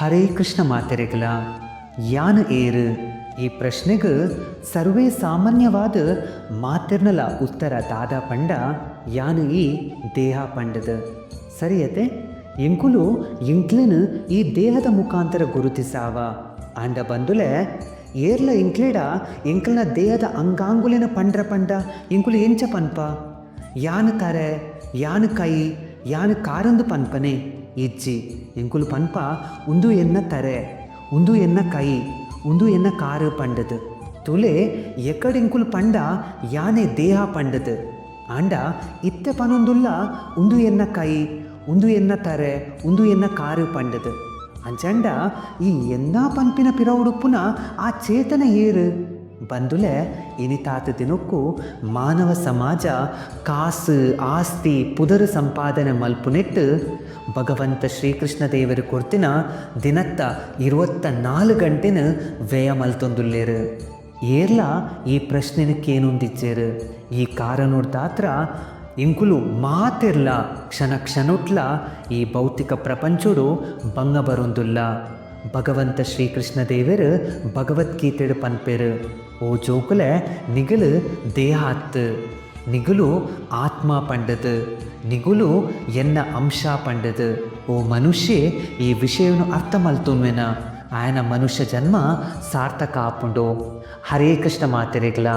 ಹರೇ ಕೃಷ್ಣ ಮಾತೆರೆಗ್ಲ. ಯಾನ್ ಏರ್? ಈ ಪ್ರಶ್ನೆಗ್ ಸರ್ವೇ ಸಾಮಾನ್ಯವಾದ್ ಮಾತೆರ್ನಲ ಉತ್ತರ ದಾದ ಪಂಡ ಯಾನ್ ಈ ದೇಹ ಪಂಡ್ದ್. ಸರಿಯತೆ? ಎಂಕುಲು ಎಂಕ್ಲೆನ್ ಈ ದೇಹದ ಮುಖಾಂತರ ಗುರುತಿಸಾವ. ಆಂಡ ಬಂಧುಲೆ, ಏರ್ಲ ಎಂಕ್ಲೆಡ ಎಂಕಲ್ನ ದೇಹದ ಅಂಗಾಂಗುಲೆನ್ ಪಂಡ್ರ ಪಂಡ ಎಂಕುಲು ಎಂಚ ಪನ್ಪ? ಯಾನ್ ತರೆ, ಯಾನ್ ಕೈ, ಯಾನ್ ಕಾರಂದ್ ಪನ್ಪನೆ? ಇಜ್ಜಿ. ಎಂಕುಲು ಪನ್ಪ ಉಂದು ಎನ್ನ ತರೆ, ಉಂದು ಎನ್ನ ಕೈ, ಉಂದು ಎನ್ನ ಕಾರ್ ಪಂಡ್ದ್. ತೂಲೆ, ಎಕಡ್ ಎಂಕುಲು ಪಂಡ ಯಾನೆ ದೇಹ ಪಂಡ್ದ್. ಆಂಡ ಇತ್ತೆ ಪನೊಂದುಲ್ಲ ಉಂದು ಎನ್ನ ಕೈ, ಉಂದು ಎನ್ನ ತರೆ, ಉಂದು ಎನ್ನ ಕಾರ್ ಪಂಡ್ದ್. ಅಂಚಂಡ ಈ ಎನ್ನ ಪನ್ಪಿನ ಪಿರವುಡುಪ್ಪುನ ಆ ಚೇತನ ಏರ್? ಬಂಧುಲೆ, ಇನಿತಾತ್ ದಿನೊಕ್ಕು ಮಾನವ ಸಮಾಜ ಕಾಸ್, ಆಸ್ತಿ, ಪುದರ್ ಸಂಪಾದನೆ ಮಲ್ಪುನೆಟ್ ಭಗವಂತ ಶ್ರೀಕೃಷ್ಣ ದೇವೆರ್ ಕೊರ್ತಿನ ದಿನತ್ತ 24 ಗಂಟೆನ್ ವ್ಯಯ ಮಲ್ತೊಂದುಲ್ಲೆರ್. ಏರ್ಲ ಈ ಪ್ರಶ್ನೆನ್ ಕೇನೊಂದಿಜ್ಜೆರ್. ಈ ಕಾರಣೊಡ್ದಾತ್ರ ಎಂಕುಲು ಮಾತೆರ್ಲ ಕ್ಷಣ ಕ್ಷಣೊಟ್ಲ ಈ ಭೌತಿಕ ಪ್ರಪಂಚೊಡು ಬಂಗ ಬರೊಂದುಲ್ಲ. ಭಗವಂತ ಶ್ರೀಕೃಷ್ಣ ದೇವೆರ್ ಭಗವದ್ಗೀತೆಡ್ ಪನ್ಪೆರ್, ಓ ಜೋಕುಲೆ, ನಿಗಲು ದೇಹ ಅತ್ತ್, ನಿಗುಲು ಆತ್ಮ ಪಂಡ್ದ್, ನಿಗುಲು ಎನ್ನ ಅಂಶ ಪಂಡ್ದ್. ಓ ಮನುಷ್ಯೆ, ಈ ವಿಷಯೊನು ಅರ್ಥ ಮಲ್ತೊನ್ವೆನ ಆಯನ ಮನುಷ್ಯ ಜನ್ಮ ಸಾರ್ಥಕ ಆಪುಂಡು. ಹರೇ ಕೃಷ್ಣ ಮಾತೆರೆಗ್ಲಾ.